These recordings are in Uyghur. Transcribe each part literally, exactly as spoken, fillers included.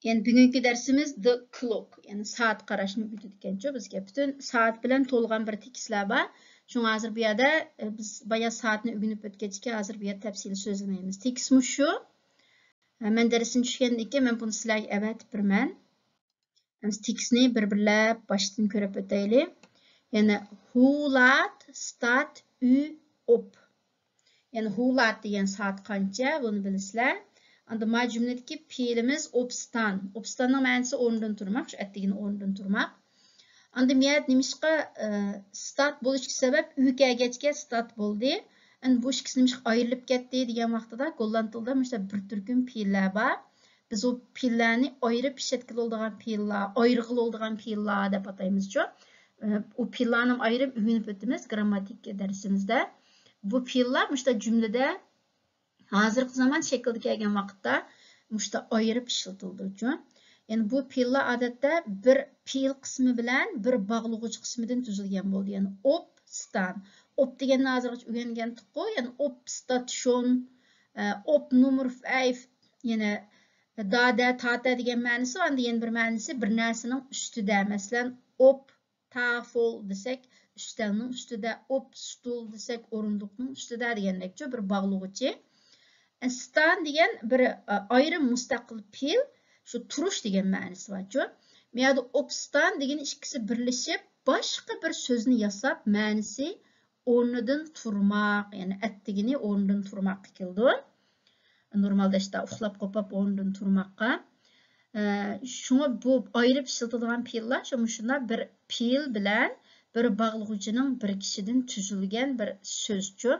يەنى بۈگۈنكى دەرسىمىز the clock، يەنى سائەت قاراشنى ئۆگىتىدىكەنچۇ بىزگە. پۈتۈن سائەت بىلەن تولغان بىر تېكىستلەر بار. شۇڭا ھازىر بۇ يەردە، ئە، بىز بايا سائەتنى ئۆگىنىپ ئۆتكەچكە ھازىر بۇ يەردە تەپسىلىي سۆزلىمەيمىز. تېكىست مۇشۇ. ئە، مەن دەرسنى چۈشەنگەندىن كېيىن مەن بۇنى سىلەرگە ئەۋەتىپ بېرىمەن. ئەمدى تېكىستنى بىر-بىرلەپ باشتىن كۆرۈپ ئۆتەيلى. يەنى ھۇلات ستات ئۈ ئوپ. يەنى ھۇلات دېگەن سائەت قانچە، بۇنى بىلىسىلەر. ئاندىن ما جۈملىدىكى پېئىلىمىز ئوپستان. ئوپستاننىڭ مەنىسى ئورنىدىن تۇرماق، شۇ ئەتىگىنى ئورنىدىن تۇرماق. ئاندىن مۇيەردە نېمىشقا، ئە، ستات بولۇشقا سەۋەب، ئۈ كەلگەچكە ستات بولدى. ئەمدى بۇ ئىككىسى نېمىشقا ئايرىلىپ كەتتى دېگەن ۋاقتىدا، گوللاند تىلىدا مۇشۇنداق بىر تۈركۈم پېئىللەر بار. بىز ئۇ پېئىللەرنى ئايرىپ ئىشلەتكىلى بولىدىغان پېئىللار، ئايرىغىلى بولىدىغان پېئىللار دەپ ئاتايمىزچۇ. ئە، ئۇ پېئىللارنى ئايرىپ ئۆگىنىپ ئۆتىمىز گرامماتىكا دەرسىمىزدە. بۇ پېئىللار مۇشۇنداق جۈملىدە ھازىرقى زامان شەكلىدە كەلگەن ۋاقىتتا مۇشۇنداق ئايرىپ ئىشلىتىلىدۇچۇ. يەنى بۇ پېئىللار ئادەتتە بىر پېئىل قىسمى بىلەن بىر باغلىغۇچ قىسمىدىن تۈزۈلگەن بولىدۇ. يەنى ئوپ ستان. ئوپ دېگەننى ھازىرغىچە ئۆگەنگەنتۇققۇ. يەنى ئوپ ستاتشون، ئە، ئوپ نومېر فەيف، يەنى دادە، تاتە دېگەن مەنىسى بار. ئاندىن يەنە بىر مەنىسى بىر نەرسىنىڭ ئۈستىدە. مەسىلەن، ئوپ تافول دېسەك، ئۈستەلنىڭ ئۈستىدە، ئوپ ستۇل دېسەك، ئورۇندۇقنىڭ ئۈستىدە دېگەندەكچۇ، بىر باغلىغۇچى. ستان دېگەن بىر، ئە، ئايرىم مۇستەقىل پېئىل، شۇ تۇرۇش دېگەن مەنىسى بارچۇ. مۇ يەردە ئوپستان دېگەن ئىككىسى بىرلىشىپ، باشقا بىر سۆزنى ياساپ، مەنىسى ئورنىدىن تۇرماق، يەنى ئەتىگىنى ئورنىدىن تۇرماققا كېلىدۇ. نورمالدا ئىشتا ئۇخلاپ قوپاپ ئورنىدىن تۇرماققا. ئە، شۇڭا بۇ ئايرىپ ئىشلىتىدىغان پېئىللار شۇ مۇشۇنداق بىر پېئىل بىلەن بىر باغلىغۇچىنىڭ بىرىكىشىدىن تۈزۈلگەن بىر سۆزچۇ.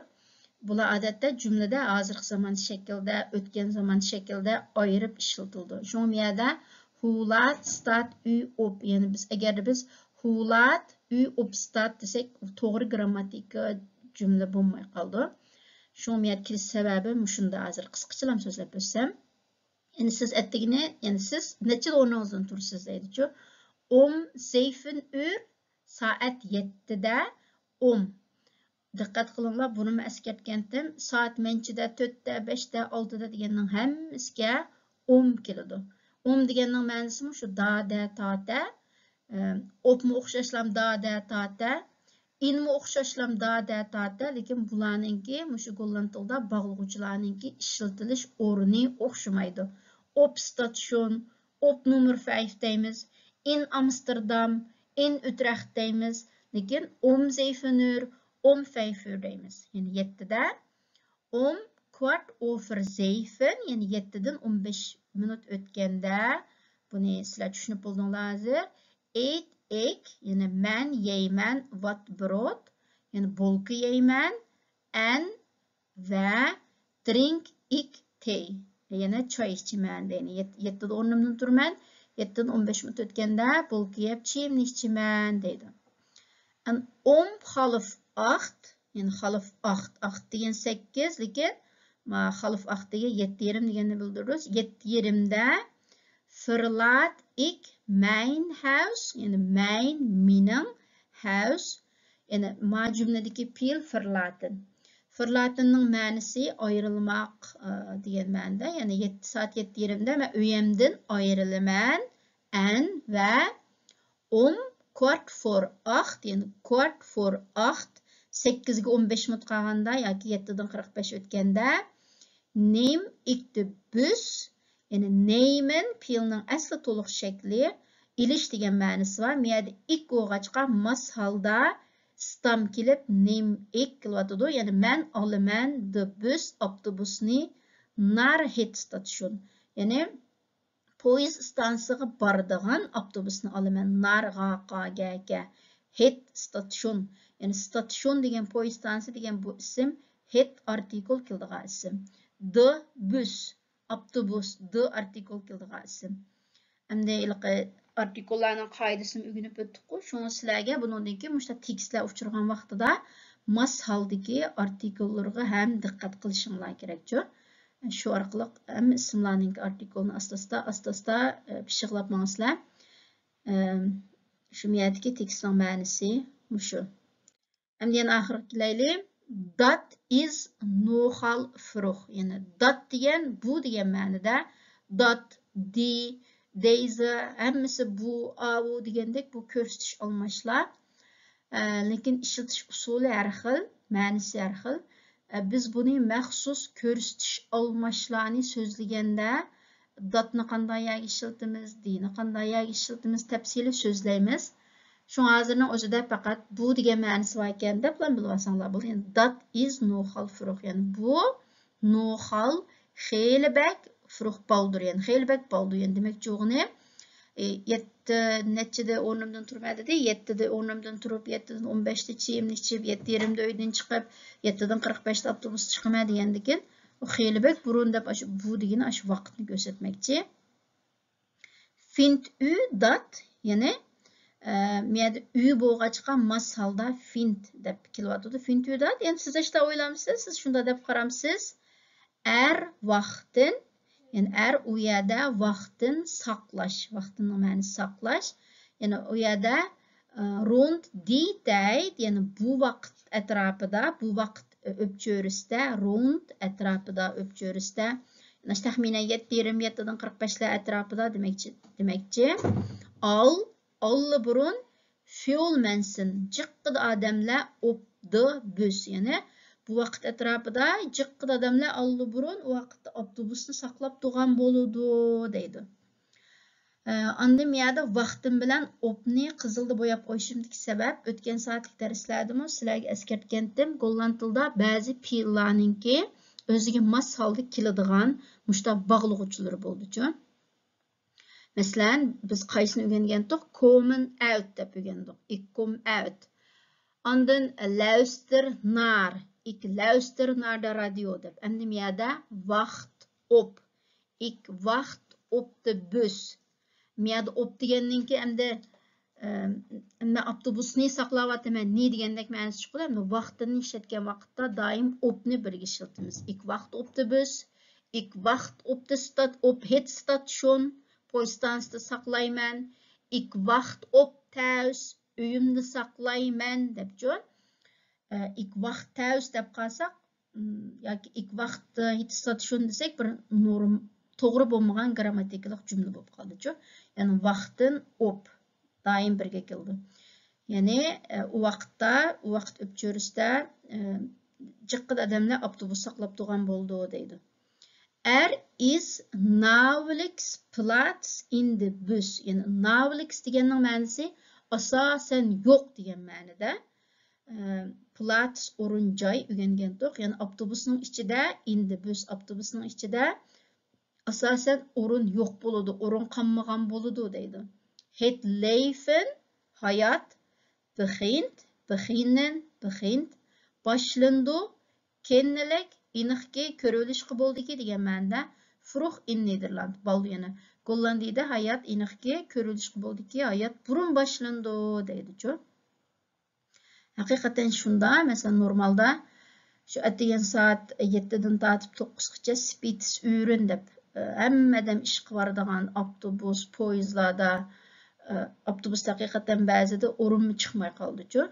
بۇلار ئادەتتە جۈملىدە ھازىرقى زامان شەكلىدە، ئۆتكەن زامان شەكلىدە ئايرىپ ئىشلىتىلىدۇ. شۇڭا بۇ يەردە ھۇلات ستات ئۈ ئوپ، يەنى بىز، ئەگەردە بىز ھۇلات ئۈ ئوپستات دېسەك، توغرا گرامماتىكا جۈملە بولماي قالىدۇ. شۇڭا مۇ يەردە كېلىش سەۋەبى مۇشۇنداق، ھازىر قىسقىچىلا سۆزلەپ ئۆتسەم. يەنى سىز ئەتىگىنى، يەنى سىز نەچچىدە ئورنىڭىزدىن تۇرىسىز دەيدىچۇ. ئوم زەيفىن ئۈر سائەت يەتتىدە ئوم. دىققەت قىلىڭلار، بۇرۇنمۇ ئەسكەرتكەنتىم. سائەت مەنچىدە، تۆتتە، بەشتە، ئالتىدە دېگەننىڭ ھەممىسىگە ئوم كېلىدۇ. ئوم دېگەننىڭ مەنىسىمۇ شۇ دادە، تاتە. ئوپمۇ ئوخشاشلام دادە، تاتە. ئىنمۇ ئوخشاشلام دادە، تاتە. لېكىن بۇلارنىڭكى مۇشۇ گوللاند تىلدا باغلىغۇچىلارنىڭكى ئىشلىتىلىش ئورنى ئوخشىمايدۇ. ئوپستاتشون، ئوپنومېر فەيف دەيمىز، ئىن ئامستېردام، ئىن ئۈترەخت دەيمىز، لېكىن ئوم زەيفىنۈر، ئوم فەيفۈر دەيمىز. يەنى يەتتىدە ئوم كۋارت ئوفېر زەيفىن، يەنى يەتتىدىن ئون بەش مىنۇت ئۆتكەندە، بۇنى سىلەر چۈشىنىپ بولدۇڭلار ھازىر. ئېيت ئېگ، يەنى مەن يەيمەن ۋات برود، يەنى بولكا يەيمەن، ئەن ۋە درىنك ئىك تېي، يەنى چاي ئىچىمەن دەيدۇ. يەت-، يەتتىدە ئورنۇمدىن تۇرىمەن، يەتتىدىن ئون بەش مىنۇت ئۆتكەندە بولكا يەپ چېيىمنى ئىچىمەن دەيدۇ. ئەن ئوم خالىف ئاخت، يەنى خالىف ئاخت، ئاخت دېگەن سەككىز، لېكىن ما خالىف ئاخت دېگەن يەتتە يېرىم دېگەننى بىلدۈرىدۇ. يەتتە يېرىمدە فىرلات ئىك مەين ھەۋس، يەنى مەين مېنىڭ، ھەۋس، يەنى ما جۈملىدىكى پېئىل فىرلاتىن. فىرلاتىننىڭ مەنىسى ئايرىلماق، ئە، دېگەن مەنىدە. يەنى يەتتە، سائەت يەتتە يېرىمدە مەن ئۆيەمدىن ئايرىلىمەن. ئەن ۋە ئوم كۋارت فور ئاخت، يەنى كۋارت فور ئاخت، سەككىزگە ئون بەش مىنۇت قالغاندا ياكى يەتتىدىن قىرىق بەش ئۆتكەندە، نېم ئىك دە بۈس، يەنى نېيمەن پېئىلنىڭ ئەسلى تولۇق شەكلى ئېلىش دېگەن مەنىسى بار. مۇ يەردە ئىك بولغاچقا ماس ھالدا ستام كېلىپ نېم ئىك كېلىۋاتىدۇ. يەنى مەن ئالىمەن دە بۈس ئاپتوبۇسنى نار ھېت ستاتشون. يەنى پويىز ئىستانسىغا بارىدىغان ئاپتوبۇسنى ئالىمەن. نار غا قا گە كە. ھېت ستاتشون. يەنى ستاتشون دېگەن پويىز ئىستانسا دېگەن بۇ ئىسىم ھېت ئارتىكۇل كېلىدىغان ئىسىم. دە بۈس ئاپتوبۇس، دە ئارتىكۇل كېلىدىغان ئىسىم. ئەمدى ھېلىقى ئارتىكۇللارنىڭ قائىدىسىنى ئۆگىنىپ ئۆتتۇققۇ. شۇڭا سىلەرگە بۇنىڭدىن كېيىن مۇشۇنداق تېكىستلەر ئۇچرىغان ۋاقتىدا ماس ھالدىكى ئارتىكۇللىرىغا ھەم دىققەت قىلىشىڭلار كېرەكچۇ. شۇ ئارقىلىق ھەممە ئىسىملارنىڭكى ئارتىكۇلنى ئاستا-ئاستا، ئاستا-ئاستا، ئە، پىششىقلاپ ماڭىسىلەر. ئە، شۇ يەردىكى تېكىستنىڭ مەنىسى مۇشۇ. ئەمدى يەنە ئاخىرقى كېلەيلى. دات ئىز نوخال فروخ. يەنى دات دېگەن، بۇ دېگەن مەنىدە. دات، دى، دېيزى، ھەممىسى بۇ، ئاۋۇ دېگەندەك بۇ كۆرسىتىش ئالماشلار. ئە، لېكىن ئىشلىتىش ئۇسۇلى ھەر خىل، مەنىسى ھەر خىل. ئە، بىز بۇنى مەخسۇس كۆرسىتىش ئالماشلارنى سۆزلىگەندە، داتنى قانداق يەرگە ئىشلىتىمىز، دىنى قانداق يەرگە ئىشلىتىمىز، تەپسىلىي سۆزلەيمىز. شۇڭا ھازىرنىڭ ئۆزىدە پەقەت بۇ دېگەن مەنىسى باركەن دەپلا بىلىۋالساڭلار بولدى. يەنى دات ئىز نوخال فروخ. يەنى بۇ نوخال خېلى بەك فروخ بالدۇر. يەنى خېلى بەك بالدۇر. يەنى دېمەكچى بولغىنى، ئى، يەتتە نەچچىدە ئورنۇمدىن تۇرىمەن دېدى. يەتتىدە ئورنۇمدىن تۇرۇپ، يەتتىدىن ئون بەشتە چېيىمنى ئىچىپ، يەتتە يېرىمدە ئۆيدىن چىقىپ، يەتتىدىن قىرىق بەشتە ئاپتوبۇستا چىقىمەن دېگەندىكىن، ئۇ خېلى بەك بۇرۇن دەپ ئاشۇ بۇ دېگىنى ئاشۇ ۋاقىتنى كۆرسەتمەكچى. فىنت ئۈ دات، يەنى، ئە، مۇ يەردە ئۈ بولغاچقا ماس ھالدا فىنت دەپ كېلىۋاتىدۇ. فىنت ئۈ دات، يەنى سىز ئاشتا ئويلامسىز، سىز شۇنداق دەپ قارامسىز؟ ئەر ۋاختىن، يەنى ئەر ئۇ يەردە ۋاختىن ساقلاش. ۋاختىننىڭ مەنىسى ساقلاش. يەنى ئۇ يەردە، ئە، روند دى تەيت، يەنى بۇ ۋاقىت ئەتراپىدا، بۇ ۋاقىت ئۆپچۆرىسىدە، روند ئەتراپىدا، ئۆپچۆرىسىدە، مانا تەخمىنەن يەتتە يېرىم، يەتتىدىن قىرىق بەشلەر ئەتراپىدا دېمەكچى، دېمەكچى. ئال، ئاللىبۇرۇن، فيول مەنسىن، جىققىدە ئادەملەر ئوپدى بۈس، يەنى بۇ ۋاقىت ئەتراپىدا جىققىدە ئادەملەر ئاللىبۇرۇن ئۇ ۋاقىتتا ئاپتوبۇسنى ساقلاپ تۇرغان بولىدۇ، دەيدۇ. ئە، ئاندىن مۇ يەردە ۋاختىن بىلەن ئوپنى قىزىلدا بوياپ قويۇشۇمدىكى سەۋەب، ئۆتكەن سائەتلىك دەرسلەردىمۇ سىلەرگە ئەسكەرتكەنتىم، گوللاند تىلىدا بەزى پېئىللارنىڭكى ئۆزىگە ماس ھالدا كېلىدىغان مۇشۇنداق باغلىغۇچلىرى بولىدۇچۇ. مەسىلەن، بىز قايسىنى ئۆگەنگەنتۇق؟ كومېن ئەۋت دەپ ئۆگەندۇق. ئىك كوم ئەۋت. ئاندىن لەۋستىر نار. ئىك لەۋستىر نار دە رادىيو دەپ. ئەمدى مۇ يەردە ۋاخت ئوپ. ئىك ۋاخت ئوپ دە بۈس. مۇ يەردە ئوپ دېگەننىڭكى ئەمدى، ئەم، مەن ئاپتوبۇسنى ساقلاۋاتىمەن، نى دېگەندەك مەنىسى چىقىدۇ. ئەمدى ۋاختىننى ئىشلەتكەن ۋاقىتتا دائىم ئوپنى بىرگە ئىشلىتىمىز. ئىك ۋاخت ئوپ دە بۈس. ئىك ۋاخت ئوپ دە ستات-، ئوپ ھېت ستاتشون، پويىز ستانسىسىدا ساقلايمەن. ئىك ۋاخت ئوپ تەۋس، ئۆيۈمدە ساقلايمەن دەپچۇ. ئە، ئىك ۋاخت تەۋس دەپ قالساق، م، ياكى ئىك ۋاخت ھېت ستاتشون دېسەك، بىر نورم-، توغرا بولمىغان گرامماتىكىلىق جۈملە بولۇپ قالدىچۇ. يەنى ۋاختىن ئوپ دائىم بىرگە كېلىدۇ. يەنى، ئە، ئۇ ۋاقىتتا، ئۇ ۋاقىت ئۆپچۆرىسىدە، ئە، جىققىدە ئادەملەر ئاپتوبۇس ساقلاپ تۇرغان بولىدۇ دەيدۇ. ئەر ئىز ناۋلىكس پلاتس ئىن دە بۈس. يەنى ناۋلىكس دېگەننىڭ مەنىسى ئاساسەن يوق دېگەن مەنىدە. ئە، پلاتس ئورۇن جاي ئۆگەنگەنتۇق. يەنى ئاپتوبۇسنىڭ ئىچىدە، ئىن دە بۈس ئاپتوبۇسنىڭ ئىچىدە ئاساسەن ئورۇن يوق بولىدۇ، ئورۇن قالمىغان بولىدۇ دەيدۇ. ھېت لەيفن، ھايات، بېخىنت، بېخىننېن، بېخىنت، باشلىنىدۇ، كېننىلىك، ئېنىقكى، كۆرۈۋېلىشقا بولىدىكى دېگەن مەنىدە. فروخ ئىن نېدېرلاند، بالدۇر يەنە. گوللاندىيىدە ھايات ئېنىقكى، كۆرۈۋېلىشقا بولىدىكى، ھايات بۇرۇن باشلىنىدۇ دەيدۇچۇ. ھەقىقەتەن شۇنداق. مەسىلەن، نورمالدا شۇ ئەتىگەن سائەت يەتتىدىن تارتىپ توققۇزغىچە سپىتس ئۈرۈن دەپ، ئە، ھەممە ئادەم ئىشقا بارىدىغان ئاپتوبۇس، پويىزلاردا، ئە، ئاپتوبۇستا ھەقىقەتەن بەزىدە ئورۇنمۇ چىقماي قالىدۇچۇ.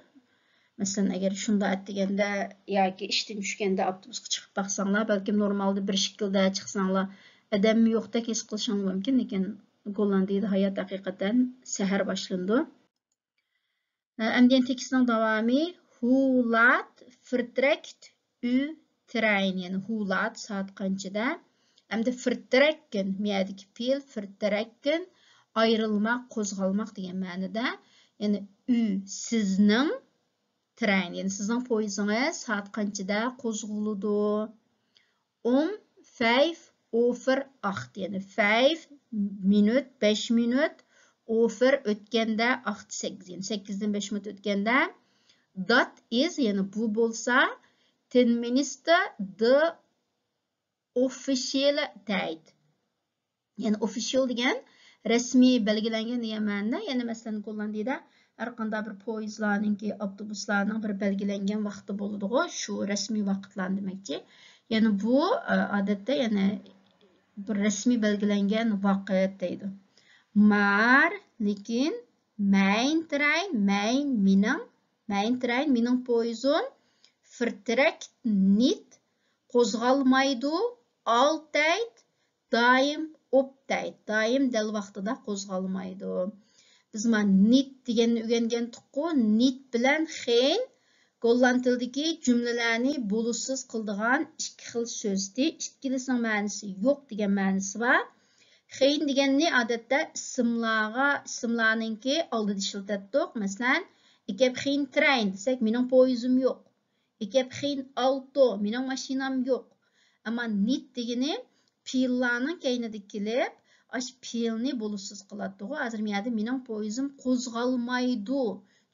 مەسىلەن، ئەگەر شۇنداق ئەتىگەندە ياكى ئىشتىن چۈشكەندە ئاپتوبۇسقا چىقىپ باقساڭلار، بەلكىم نورمالدا بىر شەكىلدە چىقساڭلار، ئادەممۇ يوقتەك ھېس قىلىشىڭلار مۇمكىن، لېكىن گوللاندىيىدە ھايات ھەقىقەتەن سەھەر باشلىنىدۇ. ئەمدى تېكىستنىڭ داۋامى. Hoe laat vertrekt uw trein؟ يەنى hoe laat، سائەت قانچىدا؟ ئەمدى vertrekken، مۇ يەردىكى پېئىل vertrekken، ئايرىلماق، قوزغالماق دېگەن مەنىدە. يەنى ئۈ، سىزنىڭ، ترەين، يەنى سىزنىڭ پويىزىڭىز سائەت قانچىدا قوزغىلىدۇ؟ Um vijf over acht، يەنى فەيف، مىنۇت، بەش مىنۇت، ئوفېر، ئۆتكەندە، ئاخت، سەككىز، يەنى سەككىزدىن بەش مىنۇت ئۆتكەندە. Dat is، يەنى بۇ بولسا، تېنمىنىستە، دە ئوفىشىيېل تەيت. يەنى ئوفىشىيېل دېگەن رەسمىي بەلگىلەنگەن دېگەن مەنىدە. يەنى مەسىلەن، گوللاندىيىدە ھەر قانداق بىر پويىزلارنىڭكى، ئاپتوبۇسلارنىڭ بىر بەلگىلەنگەن ۋاقتى بولىدىغۇ، شۇ رەسمىي ۋاقىتلارنى دېمەكچى. يەنى بۇ، ئە، ئادەتتە يەنى بىر رەسمىي بەلگىلەنگەن ۋاقىت دەيدۇ. Maar، لېكىن، مەين ترەين، مەين، مېنىڭ، مەين ترەين، مېنىڭ پويىزىم، vertrekt niet، قوزغالمايدۇ، altijd، دائىم، ئوپتايت، دائىم دەل ۋاقتىدا قوزغالمايدۇ. بىز ما نىت دېگەننى ئۆگەنگەنتۇققۇ، نىت بىلەن خېين گوللاند تىلىدىكى جۈملىلەرنى بولۇشسىز قىلىدىغان ئىككى خىل سۆزدى. ئىككىلىسىنىڭ مەنىسى يوق دېگەن مەنىسى بار. خېين دېگەننى ئادەتتە ئىسىملارغا، ئىسىملارنىڭكى ئالدىدا ئىشلىتەتتۇق. مەسىلەن، ئىكەپ خېين ترەين دېسەك، مېنىڭ پويىزىم يوق. ئىكەپ خېين ئاۋتو، مېنىڭ ماشىنام يوق. ئەمما نىت دېگىنى پېئىللارنىڭ كەينىدە كېلىپ، ئاشۇ پېئىلنى بولۇشسىز قىلاتتىغۇ. ھازىر مەيەردە مېنىڭ پويىزىم قوزغالمايدۇ.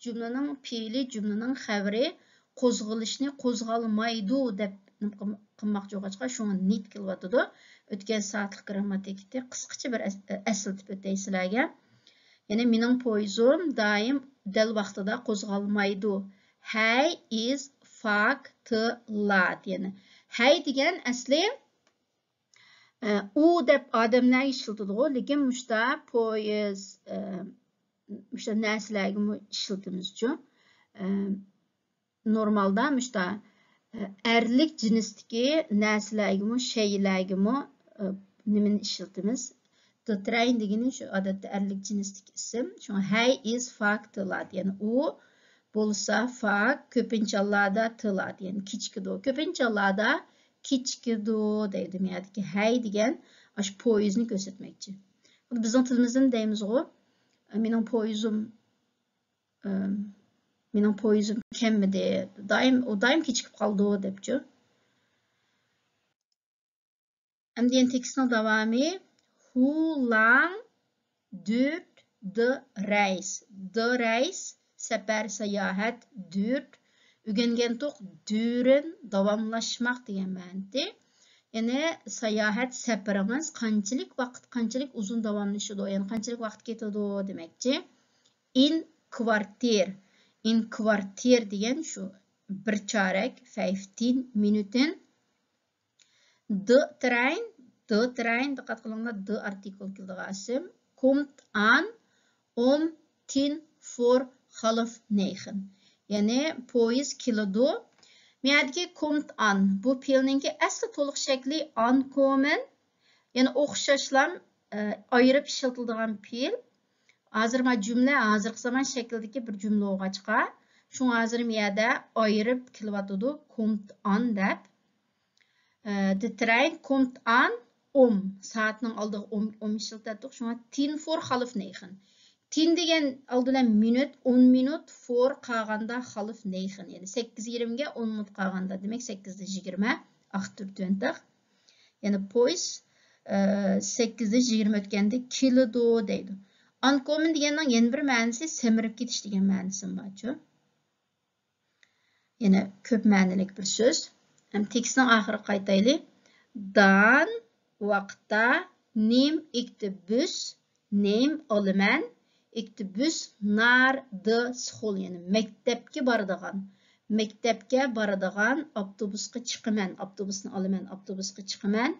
جۈملىنىڭ پېئىلى، جۈملىنىڭ خەۋىرى قوزغىلىشنى قوزغالمايدۇ دەپ قىلماقچى بولغاچقا، شۇڭا نىت كېلىۋاتىدۇ. ئۆتكەن سائەتلىك گىرامماتىكىنى قىسقىچە بىر ئەس-، ئەسلىتىپ ئۆتەي سىلەرگە. يەنى مېنىڭ پويىزىم دائىم دەل ۋاقتىدا قوزغالمايدۇ. Һәй ئىز فاك تىلات. يەنى ھەي دېگەن ئەسلى ئە، ئۇ دەپ ئادەملەرگە ئىشلىتىدىغۇ، لېكىن مۇشتا پويىز، ئە، مۇشتا نەرسىلەرگىمۇ ئىشلىتىمىزچۇ. ئە، نورمالدا مۇشتا، ئە، ئەرلىك جىنستىكى نەرسىلەرگىمۇ، شەيئىلەرگىمۇ، ئە، نېمىنى ئىشلىتىمىز؟ دىترەين دېگىنى شۇ ئادەتتە ئەرلىك جىنستىكى ئىسىم. شۇڭا ھەي ئىز فاك تىلات. يەنى ئۇ بولسا فاك كۆپىنچە ھاللاردا تىلات. يەنى كېچىكىدۇ. كۆپىنچە ھاللاردا كېچىكىدۇ دەيدۇ. مەيەردىكى ھەي دېگەن ئاشۇ پويىزنى كۆرسەتمەكچى. بۇنى بىزنىڭ تىلىمىزدىن دەيمىزغۇ، مېنىڭ پويىزىم، ئىم، مېنىڭ پويىزىم كەلمىدى. دائىم، ئۇ دائىم كېچىكىپ قالىدۇ دەپچۇ. ئەمدى يەنە تېكىستنىڭ داۋامى. Hoe lang duurt de reis? De reis، سەپەر، ساياھەت، duurt. ئۆگەنگەنتۇق، duren، داۋاملاشماق دېگەن مەنىدە. يەنى ساياھەت سەپىرىڭىز قانچىلىك ۋاقىت، قانچىلىك ئۇزۇن داۋاملىشىدۇ، يەنى قانچىلىك ۋاقىت كېتىدۇ دېمەكچى. Een kwartier. Een kwartier دېگەن شۇ بىر چارەك، vijftien minuten. De trein، de trein، دىققەت قىلىڭلار، de ئارتىكۇل كېلىدىغان ئىسىم. Komt aan om tien voor half negen. يەنى پويىز كېلىدۇ. مەيەردىكى komt aan، بۇ پېئىلنىڭكى ئەسلى تولۇق شەكلى aankomen. يەنى ئوخشاشلام، ئە، ئايرىپ ئىشلىتىلىدىغان پېئىل. ھازىر ما جۈملە ھازىرقى زامان شەكلىدىكى بىر جۈملە بولغاچقا، شۇڭا ھازىر مەيەردە ئايرىپ كېلىۋاتىدۇ، komt aan دەپ. ئە، de trein komt aan om. سائەتنىڭ ئالدىغا ئوم، ئوم ئىشلىتەتتۇق. شۇڭا tien voor half negen. Tien دېگەن ئالدى بىلەن مىنۇت، ئون مىنۇت، voor قالغاندا half negen. يەنى سەككىز يېرىمگە ئون مىنۇت قالغاندا، دېمەك، سەككىزدە يىگىرمە، acht uur twintig. يەنى پويىز، ئە، سەككىزدە يىگىرمە ئۆتكەندە كېلىدۇ دەيدۇ. Aankomen دېگەننىڭ يەنە بىر مەنىسى سەمرىپ كېتىش دېگەن مەنىسىمۇ بارچۇ. يەنە كۆپ مەنىلىك بىر سۆز. ھەم تېكىستنىڭ ئاخىرىغا قايتايلى. Dan ۋاقىتتا neem ik de bus، neem ئالىمەن، ik de bus naar de school، يەنى مەكتەپكە بارىدىغان، مەكتەپكە بارىدىغان ئاپتوبۇسقا چىقىمەن، ئاپتوبۇسنى ئالىمەن، ئاپتوبۇسقا چىقىمەن.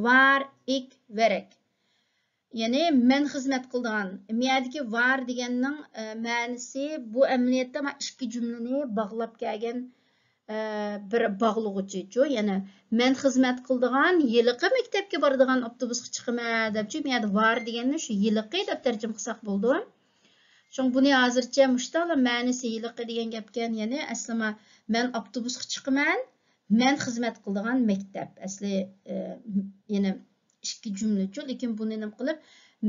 Waar ik werk. يەنى مەن خىزمەت قىلىدىغان. مەيەردىكى waar دېگەننىڭ، ئە، مەنىسى بۇ ئەمەلىيەتتە مانا ئىككى جۈملىنى باغلاپ كەلگەن، ئە، بىر باغلىغۇچىچۇ. يەنى مەن خىزمەت قىلىدىغان ھېلىقى مەكتەپكە بارىدىغان ئاپتوبۇسقا چىقىمەن دەپچۇ. مەيەردە waar دېگەننى شۇ ھېلىقى دەپ تەرجىمە قىلساق بولىدۇ. شۇڭا بۇنى ھازىرچە مۇشتالا مەنىسى ھېلىقى دېگەن گەپكەن. يەنى ئەسلىما مەن ئاپتوبۇسقا چىقىمەن، مەن خىزمەت قىلىدىغان مەكتەپ. ئەسلى، ئە، يەنى ئىككى جۈملىچۇ، لېكىن بۇنى نېمە قىلىپ،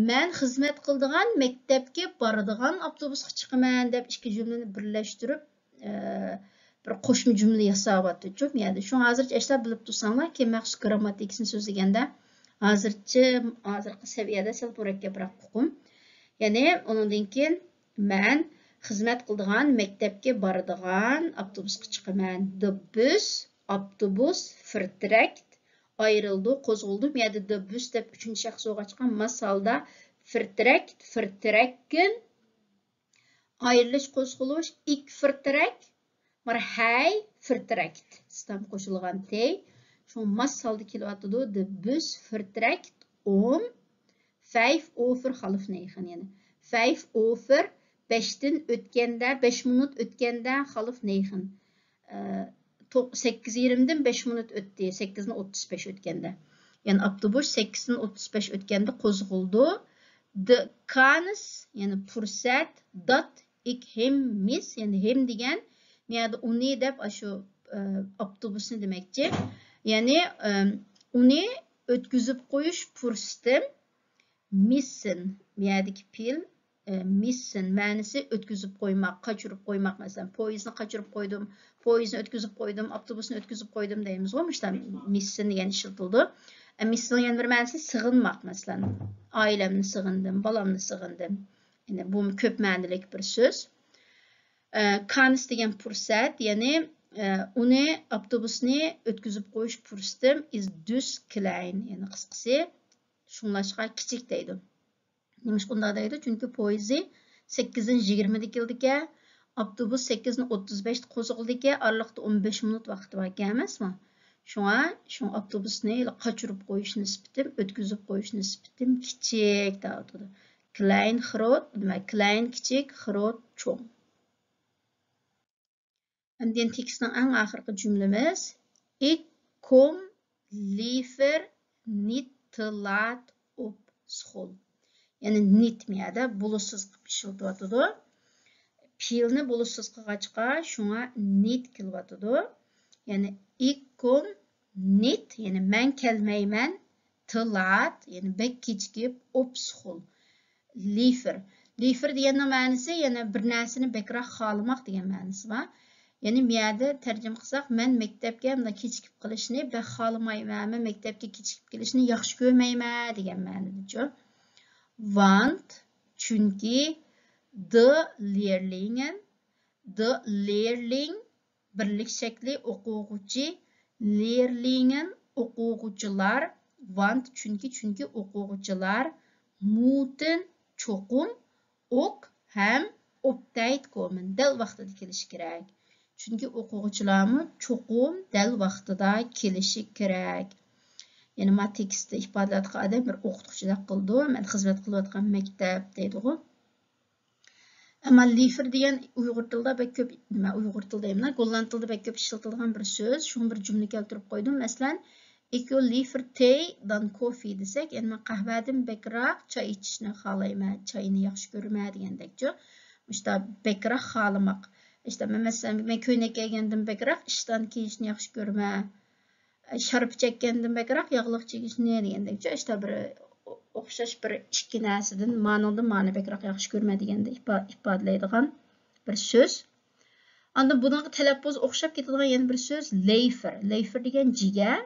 مەن خىزمەت قىلىدىغان مەكتەپكە بارىدىغان ئاپتوبۇسقا چىقىمەن دەپ ئىككى جۈملىنى بىرلەشتۈرۈپ، ئە، بىر قوشما جۈملە ياساۋاتىدۇ. يەنى شۇڭا ھازىرچە ئەشۇنداق بىلىپ تۇرساڭلار، كېيىن مەخسۇس گىرامماتىكىسىنى سۆزلىگەندە، ھازىرچە، ھازىرقى سەۋىيەدە سەل مۇرەككەپرەك ئۇقۇم. يەنى ئۇنىڭدىن كېيىن مەن خىزمەت قىلىدىغان مەكتەپكە بارىدىغان ئاپتوبۇسقا چىقىمەن. De bus، ئاپتوبۇس، vertrekt، ئايرىلىدۇ، قوزغىلىدۇ. بۇ يەردە de bus دەپ ئۈچىنچى شەخس بولغاچقا، ماس ھالدا vertrekt، vertrekken، ئايرىلىش، قوزغىلىش، ik vertrek، مانا ھەي vertrekt، ستام قوشۇلغان تەي. شۇڭا ماس ھالدا كېلىۋاتىدۇ. De bus vertrekt om vijf over half negen، يەنى vijf over، بەشتىن ئۆتكەندە، بەش مىنۇت ئۆتكەندە، half negen. ئە، توق-، سەككىز يېرىمدىن بەش مىنۇت ئۆتتى، سەككىزنى ئوتتۇز بەش ئۆتكەندە. يەنى ئاپتوبۇس سەككىزدىن ئوتتۇز بەش ئۆتكەندە قوزغىلىدۇ. De kans، يەنى پۇرسەت، dat ik hem mis، يەنى ھەم دېگەن، بۇ يەردە ئۇنى دەپ ئاشۇ ئاپتوبۇسنى دېمەكچى. يەنى ئۇنى ئۆتكۈزۈپ قويۇش پۇرسىتىم، missen، بۇ يەردىكى پېئىل، missen مەنىسى ئۆتكۈزۈپ قويماق، قاچۇرۇپ قويماق. مەسىلەن، پويىزنى قاچۇرۇپ قويدۇم، پويىزنى ئۆتكۈزۈپ قويدۇم، ئاپتوبۇسنى ئۆتكۈزۈپ قويدۇم دەيمىزغۇ، مۇشۇنداق missen دېگەن ئىشلىتىلىدۇ. Missen يەنە بىر مەنىسى سېغىنماق، مەسىلەن، ئائىلەمنى سېغىندىم، بالامنى سېغىندىم. يەنى بۇمۇ كۆپ مەنىلىك بىر سۆز. Kans دېگەن پۇرسەت، يەنى ئۇنى، ئاپتوبۇسنى ئۆتكۈزۈپ قويۇش پۇرسىتىم is dus klein، يەنى قىسقىسى شۇڭلاشقا كىچىك دەيدۇ. نېمىشقا ئۇنداق دەيدۇ؟ چۈنكى پويىزى سەككىزدىن يىگىرمىدە كېلىدىكەن، ئاپتوبۇس سەككىزدىن ئوتتۇز بەشتە قوزغىلىدىكەن، ئارىلىقتا ئون بەش مىنۇت ۋاقتى باركەن ئەمەسمۇ؟ شۇڭا، شۇڭا ئاپتوبۇسنى قاچۇرۇپ قويۇش نىسبىتىم، ئۆتكۈزۈپ قويۇش نىسبىتىم كىچىك دەۋاتىدۇ. Klein groot، نېمە، klein كىچىك، groot چوڭ. ئەمدى تېكىستنىڭ ئەڭ ئاخىرقى جۈملىمىز، ik kom liever niet te laat op school. يەنى niet مۇ يەردە بولۇشسىز قىلىپ ئىشلىتىۋاتىدۇ. پېئىلنى بولۇشسىز قىلغاچقا، شۇڭا niet كېلىۋاتىدۇ. يەنى ik kom niet، يەنى مەن كەلمەيمەن، te laat، يەنى بەك كېچىكىپ، op school. Liever. Liever دېگەننىڭ مەنىسى يەنە بىر نەرسىنى بەكرەك خالىماق دېگەن مەنىسى بار. يەنى بۇ يەردە تەرجىمە قىلساق، مەن مەكتەپكە مۇنداق كېچىكىپ قېلىشنى بەك خالىمايمەن، مەن مەكتەپكە كېچىكىپ كېلىشنى ياخشى كۆرمەيمەن دېگەن مەنىدىچۇ. Want، چۈنكى، de leerlingen، de leerling، بىرلىك شەكلى ئوقۇغۇچى، leerlingen ئوقۇغۇچىلار، want چۈنكى، چۈنكى ئوقۇغۇچىلار، moeten چوقۇم، ook ھەم، op tijd komen دەل ۋاقتىدا كېلىشى كېرەك. چۈنكى ئوقۇغۇچىلارمۇ چوقۇم دەل ۋاقتىدا كېلىشى كېرەك. يەنى ما تېكىستتا ئىپادىلەۋاتقان ئادەم بىر ئوقۇتقۇچىدەك قىلىدۇ، مەن خىزمەت قىلىۋاتقان مەكتەپ دەيدىغۇ. ئەمما liever دېگەن ئۇيغۇر تىلىدا بەك كۆپ، نېمە، ئۇيغۇر تىلىدا دەيمەن، گوللاند تىلىدا بەك كۆپ ئىشلىتىلىدىغان بىر سۆز. شۇڭا بىر جۈملە كېلتۈرۈپ قويدۇم. مەسىلەن، ik wil liever thee dan koffie دېسەك، يەنى مەن قەھۋەدىن بەكرەك چاي ئىچىشنى خالايمەن، چاينى ياخشى كۆرىمەن دېگەندەكچۇ. مۇشتا بەكرەك خالىماق. ئىشتا مەن، مەسىلەن، مەن كۆينەك كىيگەندىن بەكرەك ئىشتان كىيىشنى ياخشى كۆرىمەن. شارپا چەككەندىن بەكرەك ياغلىق چىگىشنى دېگەندەكچە، ئىشتا بىر ئوخشاش بىر ئىككى نەرسىدىن مانىڭدىن مانى بەكرەك ياخشى كۆرمە دېگەندە ئىپادىلەيدىغان بىر سۆز. ئاندىن بۇنىڭغا تەلەپپۇز ئوخشاپ كېتىدىغان يەنە بىر سۆز لەيفېر. لەيفېر دېگەن جىگەر،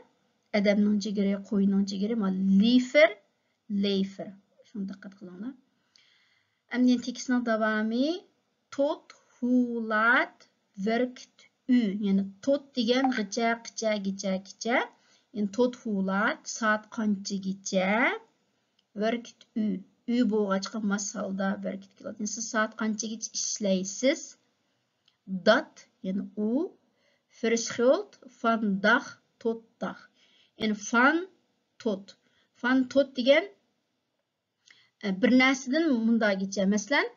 ئادەمنىڭ جىگىرى، قوينىڭ جىگىرى، مانا لىفېر، لەيفېر. شۇڭا دىققەت قىلىڭلار. ئەمدى يەنە تېكىستنىڭ داۋامى. Tot hoe laat werkt u؟ يەنى tot دېگەن غىچە، قىچە، گىچە، كىچە. يەنى tot hoe laat، سائەت قانچىگىچە؟ Werkt u، u بولغاچقا ماس ھالدا werkt كېلىدۇ. يەنى سىز سائەت قانچىگىچە ئىشلەيسىز؟ Dat، يەنى ئۇ، verschilt van dag tot dag. يەنى van tot. Van tot دېگەن بىر نەرسىدىن مۇنداغىچە، مەسىلەن،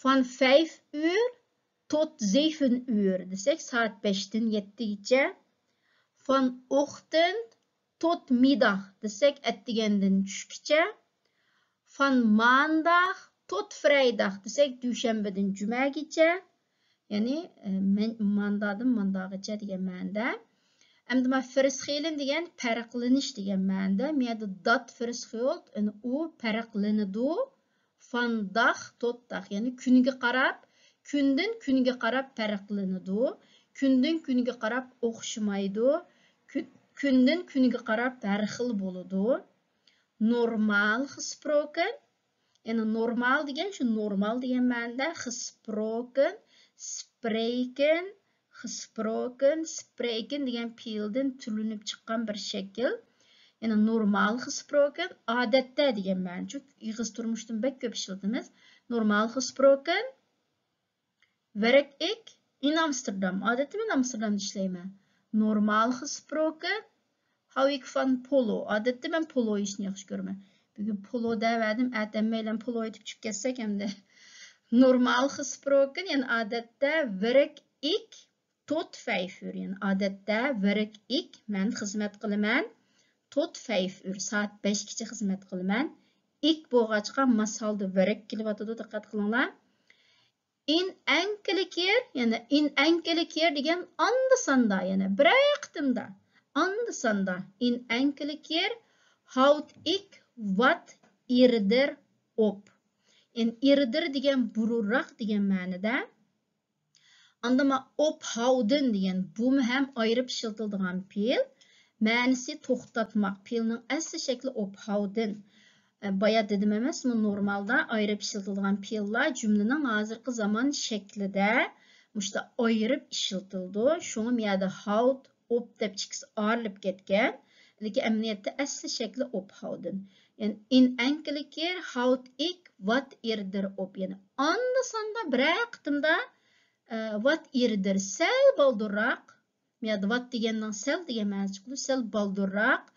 van vijf uur tot zeven uur دېسەك، سائەت بەشتىن يەتتىگىچە، van ochtend tot middag دېسەك، ئەتىگەندىن چۈشكىچە، van maandag tot vrijdag دېسەك، دۈشەنبىدىن جۈمەگىچە، يەنى ماندادىن مانداغىچە دېگەن مەنىدە. ئەمدى ما verschillen دېگەن پەرقلىنىش دېگەن مەنىدە. مۇ يەردە dat verschilt، يەنى ئۇ پەرقلىنىدۇ. Van dag tot dag، يەنى كۈنگە قاراپ، كۈندىن كۈنگە قاراپ پەرقلىنىدۇ. كۈندىن كۈنگە قاراپ ئوخشىمايدۇ. كۈندىن كۈنگە قاراپ ھەر خىل بولىدۇ. Normaal gesproken، يەنى normaal دېگەن شۇ normaal دېگەن مەنىدە، gesproken، spreken، gesproken، spreken دېگەن پېئىلدىن تۈرلىنىپ چىققان بىر شەكىل. يەنى normaal gesproken، ئادەتتە دېگەن مەنە. چۈنكى ئېغىز تۇرمۇشتىن بەك كۆپ ئىشلىتىمىز. Normaal gesproken، werk ik in Amsterdam. ئادەتتە مەن ئامستېردامدا ئىشلەيمەن. Normaal gesproken، hou ik van polo. ئادەتتە مەن پولو يېيىشنى ياخشى كۆرىمەن. بۈگۈن پولو دەۋەردىم، ئەتە ھەممەيلەن پولو ئېتىپ چۈشۈپ كەتسەك ئەمدى. Normaal gesproken، يەنى ئادەتتە، werk ik tot vijf uur. يەنى ئادەتتە، werk ik، مەن خىزمەت قىلىمەن. tot vijf uur، سائەت بەشكىچە خىزمەت قىلىمەن. ئىك بولغاچقا ماس ھالدا ۋېرك كېلىۋاتىدۇ، دىققەت قىلىڭلار. In enkele keer، يەنى in enkele keer دېگەن ئاندا-ساندا، يەنى بىرەر قېتىمدا، ئاندا-ساندا. In enkele keer houd ik wat eerder op. يەنى eerder دېگەن بۇرۇنراق دېگەن مەنىدە. ئاندىن ما ophouden دېگەن، بۇمۇ ھەم ئايرىپ ئىشلىتىلىدىغان پېئىل. مەنىسى توختاتماق. پېئىلنىڭ ئەسلى شەكلى ophouden. ئە، بايا دېدىم ئەمەسمۇ، نورمالدا ئايرىپ ئىشلىتىلىدىغان پېئىللار جۈملىنىڭ ھازىرقى زامان شەكلىدە مۇشۇنداق ئايرىپ ئىشلىتىلىدۇ. شۇڭا مۇ يەردە houd، op دەپ ئىككىسى ئايرىلىپ كەتكەن. لېكىن ئەمەلىيەتتە ئەسلى شەكلى ophouden. يەنى in enkele keer houd ik wat eerder op. يەنى ئاندا-ساندا بىرەر قېتىمدا، ئە، wat eerder، سەل بالدۇرراق. يا، wat دېگەننىڭ سەل دېگەن مەنىسى چىقىدۇ. سەل بالدۇرراق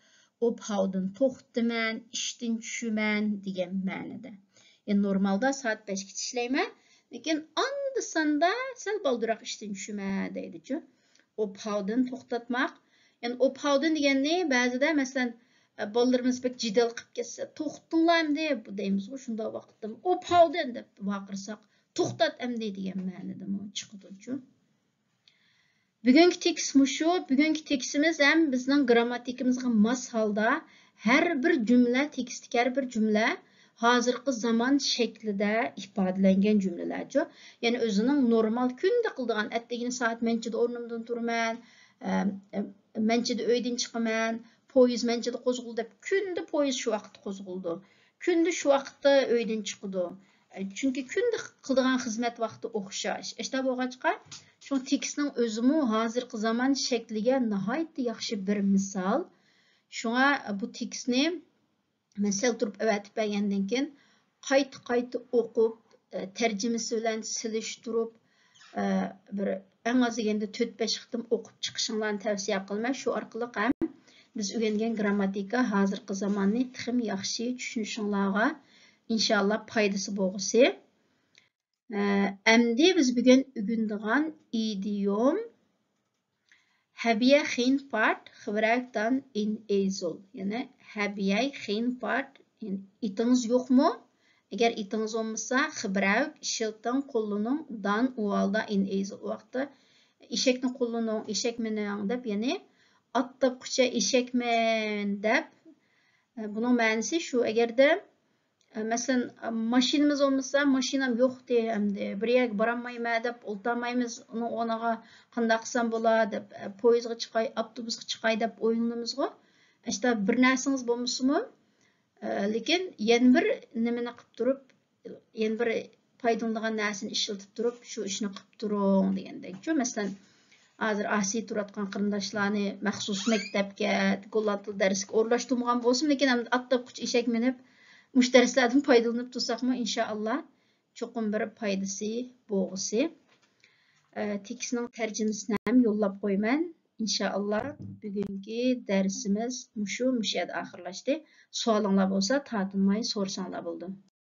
ophouden، توختىمەن، ئىشتىن چۈشىمەن دېگەن مەنىدە. يەنى نورمالدا سائەت بەشكىچە ئىشلەيمەن، لېكىن ئاندا-ساندا سەل بالدۇرراق ئىشتىن چۈشىمەن دەيدىچۇ. Ophouden توختاتماق. يەنى ophouden دېگەننى بەزىدە، مەسىلەن، بالىلىرىمىز بەك جېدەل قىلىپ كەتسە، توختىڭلار ئەمدى دەيمىزغۇ، شۇنداق ۋاقىتتا ophouden دەپ ۋارقىرىساق، توختات ئەمدى دېگەن مەنىدىمۇ چىقىدۇچۇ. بۈگۈنكى تېكىست مۇشۇ. بۈگۈنكى تېكىستىمىز ھەم بىزنىڭ گىرامماتىكىمىزغا ماس ھالدا ھەر بىر جۈملە، تېكىستتىكى ھەر بىر جۈملە ھازىرقى زامان شەكلىدە ئىپادىلەنگەن جۈملىلەرچۇ. يەنى ئۆزىنىڭ نورمال كۈندە قىلىدىغان، ئەتىگىنى سائەت مەنچىدە ئورنۇمدىن تۇرىمەن، ئەم، ئەم، مەنچىدە ئۆيدىن چىقىمەن، پويىز مەنچىدە قوزغىلىدۇ دەپ كۈندە پويىز شۇ ۋاقىتتا قوزغىلىدۇ. كۈندە شۇ ۋاقىتتا ئۆيدىن چىقىدۇ. چۈنكى كۈندە قىلىدىغان خىزمەت ۋاقتى ئوخشاش. ئاشتا بولغاچقا، شۇڭا تېكىستنىڭ ئۆزىمۇ ھازىرقى زامان شەكلىگە ناھايىتى ياخشى بىر مىسال. شۇڭا بۇ تېكىستنى مەن سەل تۇرۇپ ئەۋەتىپ بەرگەندىن كېيىن، قايتا-قايتا ئوقۇپ، ئە، تەرجىمىسى بىلەن سېلىشتۇرۇپ، ئە، بىر ئەڭ ئاز دېگەندە تۆت-بەش قېتىم ئوقۇپ چىقىشىڭلارنى تەۋسىيە قىلىمەن. شۇ ئارقىلىق ھەم بىز ئۆگەنگەن گىرامماتىكا، ھازىرقى زاماننى تېخىمۇ ياخشى چۈشىنىشىڭلارغا، ئىنشاللا، پايدىسى بولغۇسى. ئە، ئەمدى بىز بۈگۈن ئۆگىنىدىغان ئىدىيوم، Heb jij geen paard? Gebruik dan een ezel. يەنى، Heb jij geen paard? يەنى، ئېتىڭىز يوقمۇ؟ ئەگەر ئېتىڭىز بولمىسا، gebruik، ئىشلىتىڭ، قوللىنىڭ، dan، ئۇ ھالدا، een ezel. ئۇ ۋاقىتتا ئېشەكنى قوللىنىڭ، ئېشەك مىنىڭ دەپ، يەنى ئات تاپقۇچە ئېشەك مىن دەپ. ئە، بۇنىڭ مەنىسى شۇ، ئەگەردە، ئە، مەسىلەن، ئە، ماشىنىمىز بولمىسا، ماشىنام يوق دەيدۇ ئەمدى، بىر يەرگە بارالمايمەن دەپ ئولتۇرمايمىز، ئۇنىڭ ئورنىغا قانداق قىلسام بولا دەپ، ئە، پويىزغا چىقاي، ئاپتوبۇسقا چىقاي دەپ ئويلىنىمىزغۇ. ئىشتا بىر نەرسىڭىز بولمىسىمۇ، ئە، لېكىن يەنە بىر نېمىنى قىلىپ تۇرۇپ، يەنە بىر پايدىلىنىدىغان نەرسىنى ئىشلىتىپ تۇرۇپ، شۇ ئىشنى قىلىپ تۇرۇڭ دېگەندەكچۇ. مەسىلەن، ھازىر ئاسىيدا تۇرۇۋاتقان قېرىنداشلارنى مەخسۇس مەكتەپكە، گوللاند تىل دەرسىگە ئورۇنلاشتۇرمىغان بولسىمۇ، لېكىن ئەمدى ئات تاپقۇچە ئېشەك مىنىپ، مۇشۇ دەرسلەردىن پايدىلىنىپ تۇرساقمۇ، ئىنشائاللا، چوقۇم بىر پايدىسى بولغۇسى. ئە، تېكىستنىڭ تەرجىمىسىنى ھەم يوللاپ قويىمەن. ئىنشائاللا، بۈگۈنكى دەرسىمىز مۇشۇ، مۇشۇ يەردە ئاخىرلاشتى. سوئالىڭلار بولسا، تارتىنماي سورىساڭلار بولىدۇ.